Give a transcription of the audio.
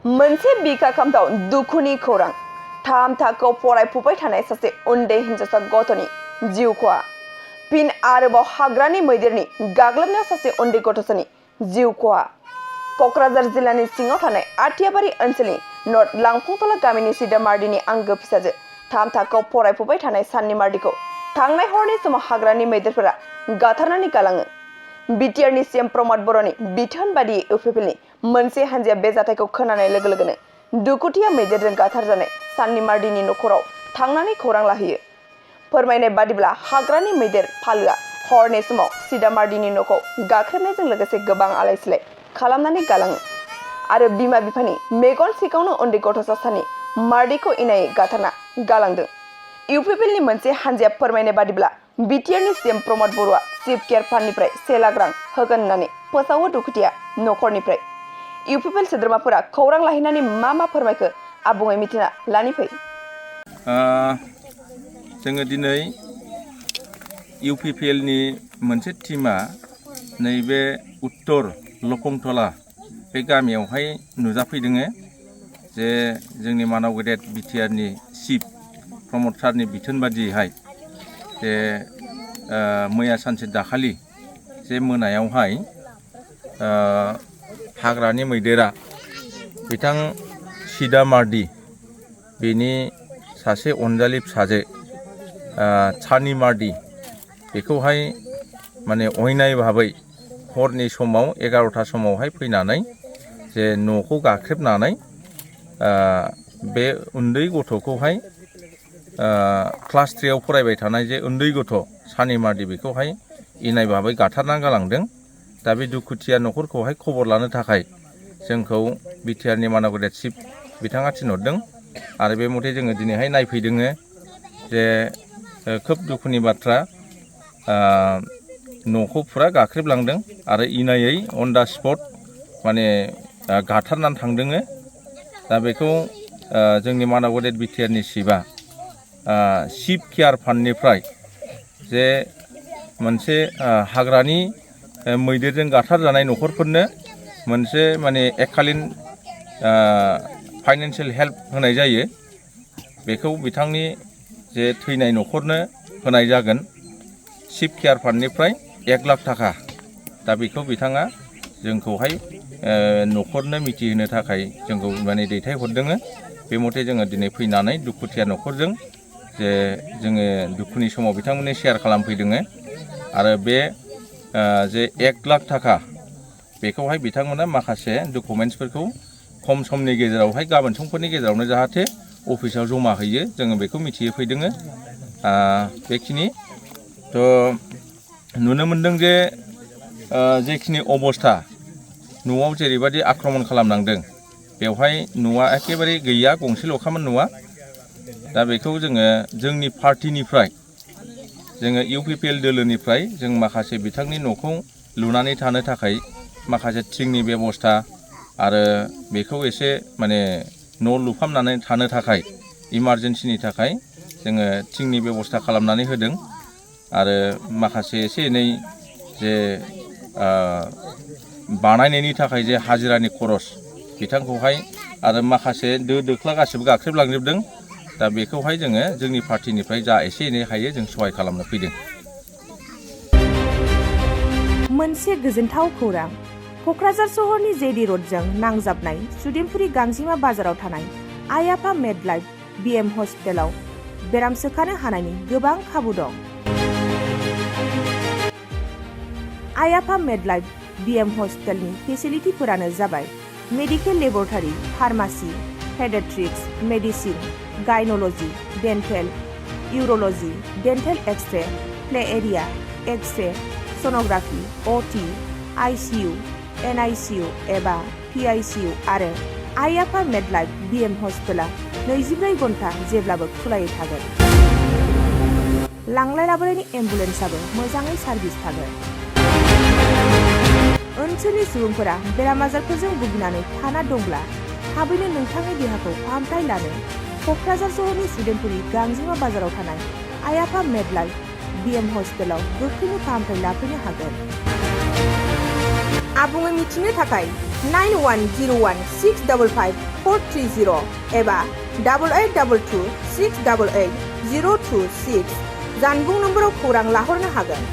मोनसे बिखा खामथाव दुखुनि खौरां थाम थाखोआव फरायफुबाय थानाय सासे उन्दै हिनजावसा गथ'नि जिउ खहा फिन आरोबाव हाग्रानि मैदेरनि गाग्लोबनायाव सासे उन्दै गथ'सानि जिउ खहा क'क्राझार जिल्लानि सिङाव थानाय आथियाबारि ओनसोलनि नर्थ लांफंतला गामिनि सिदा मार्डिनि आंगो फिसाजो थाम थाखोआव फरायफुबाय थानाय साननि मार्डिखौ थांनाय हरनि समाव हाग्रानि मैदेरफोरा गाथारनानै गालाङो। बिटिआरनि सीएम रमद बर'ननि बिथोन बादियै उपलनि मोनसे हानजाया बे जाथायखौ खोनानाय लोगो लोगोनो दुखुथिया मैदेरजों गाथारजानाय साननि मार्डिनि न'खराव थांनानै खौरां लाहैयो। फोरमायनाय बादिब्ला हाग्रानि मैदेर फालोआ हरनि समाव सिदा मार्डिनि न'खौ गाख्रेबनायजों लोगोसे गोबां आलाय सिलाय खालामनानै गालाङो आरो बिमा बिफानि मेगन सिगाङावनो उन्दै गथ'सा साननि मार्डिखौ इनायै गाथारना गालांदों। इउपिपिएलनि मोनसे हानजाया फोरमायनाय बादिब्ला बिटिआरनि सीएम रमद बर'आ चिफ केयार फान्डनिफ्राय 1 लाख रां होगोन होननानै फोसावो दुखुथिया न'खरनिफ्राय। इउपिपिएल सोद्रोमाफोरा खौरां लाहैनानै मा फोरमायखो आबुङै मिथिना लानि फै। जोङो दिनै इउपिपिएलनि मोनसे टीमा नैबे उत्तर लखंतला बे गामियावहाय नुजाफैदों जे जोंनि मानाव गेदेर बिटिआरनि चिफ प्रमद सारनि बिथोन बादियैहाय जे मैया सानसे दाखालि जे मोनायावहाय हाग्रानि मैदेरा बिथां सिदा मार्डि बेनि सासे अनजालि फिसाजो सानि मार्डि बेखौहाय माने अयनाय भाबै हरनि समाव 11टा समावहाय फैनानै जे न'खौ गाख्रेबनानै बे उन्दै गथ'खौहाय क्लास 3आव फरायबाय थानाय जे उन्दै गथ' सानि मार्डि बेखौहाय इनाय भाबै गाथारना गालांदों। दा बे दुखुथिया न'खरखौहाय खबर लानो थाखाय जोंखौ बिटिआरनि मानाव चिफ बिथाङा थिनहरदों आरो बे मथे जोङो दिनैहाय नायफैदों जे खोब दुखुनि बाथ्रा न'खौ फुरा गाख्रेबलांदों आरो इनायै अन दा स्पट माने गाथारनानै थांदों। दा बेखौ जोंनि मानाव बिटिआरनि चिफआ चिफ केयार फान्डनिफ्राय जे मोनसे हाग्रानि मैदेरजों गाथारजानाय न'खरफोरनो मोनसे माने एककालीन फाइनान्सियेल हेल्प होनाय जायो। बेखौ बिथांनि जे थैनाय न'खरनो होनाय जागोन चिफ केयार फान्डनिफ्राय 1 लाख थाखा। दा बेखौ बिथाङा जोंखौहाय न'खरनो मिथिहोनो थाखाय जोंखौ माने दैथायहरदों। बे मथे जोङो दिनै फैनानै दुखुथिया न'खरजों जे जोङो दुखुनि समाव बिथांमोननो शेयार खालामफैदों आरो बे जे 1 लाख थाखा बेखौहाय बिथांमोना माखासे डकुमेन्ट्सफोरखौ खम समनि गेजेरावहाय गाबोन समफोरनि गेजेरावनो जाहाथे अफिसाव जमा होयो जोङो बेखौ मिथिहोफैदों। बेखिनि थ' नुनो मोनदों जे जेखिनि अबस्था न'आव जेरैबायदि आक्रमण खालामनांदों बेवहाय न'आ एखेबारे गैया, गंसेल'खामोन न'आ। दा बेखौ जोङो जोंनि पार्टिनिफ्राय जोङो इउपिपिएल दोलोनिफ्राय जों माखासे बिथांनि न'खौ लुनानै थानो थाखाय माखासे थिंनि बेबस्था आरो बेखौ एसे माने न' लुफामनानै थानो थाखाय इमारजेन्सिनि थाखाय जोङो थिंनि बेबस्था खालामनानै होदों आरो माखासे एसे एनै जे बानायनायनि थाखाय जे हाजिरानि खरस बिथांखौहाय आरो माखासे दो दोख्ला गासिबो गाख्रेबलांजोबदों। दा बेखौहाय जोङो जोंनि पार्टिनिफ्राय जा एसे एनै हायो जों सहाय खालामनो फैदों। मोनसे गोजोनथाव खौरां क'क्राझार सहरनि जेडी र'डजों नांजाबनाय सुदेमपुरी गांजिमा बाजाराव थानाय आइ आफा मेडलाइफ बिएम हस्पिटालाव बेराम सोखानो हानायनि गोबां खाबु दं। आइ आफा मेडलाइफ बिएम हस्पिटालनि फेसिलिटिफोरानो जाबाय medical laboratory, pharmacy, paediatrics, medicine, gynaecology, dental, urology, dental x-ray, play area, x-ray, sonography, OT, ICU, NICU एबा पीआईसीयू आरो आइ आफा मेडलाइफ बिएम हस्पिटाला 24 घन्टा जेब्लाबो खुलायै थागोन। लांलाय लाबोलायनि एम्बुलेन्सआबो मोजाङै सार्भिस थागोन। ओनसोलनि सुबुंफोरा बेराम आजारफोरजों भुगिनानै थाना दंब्ला थाबैनो नोंथांनि देहाखौ फाहामथाय लानो क'क्राझार सहरनि सुदेमपुरी गांजिमा बाजाराव थानाय आइ आफा मेडलाइफ बिएम हस्पिटालाव गोख्रैनो फाहामथाय लाफैनो हागोन। आबुङै मिथिनो थाखाय 9101655430 एबा 8822 688 026 जानबुं नम्बराव खौरां लाहरनो हागोन।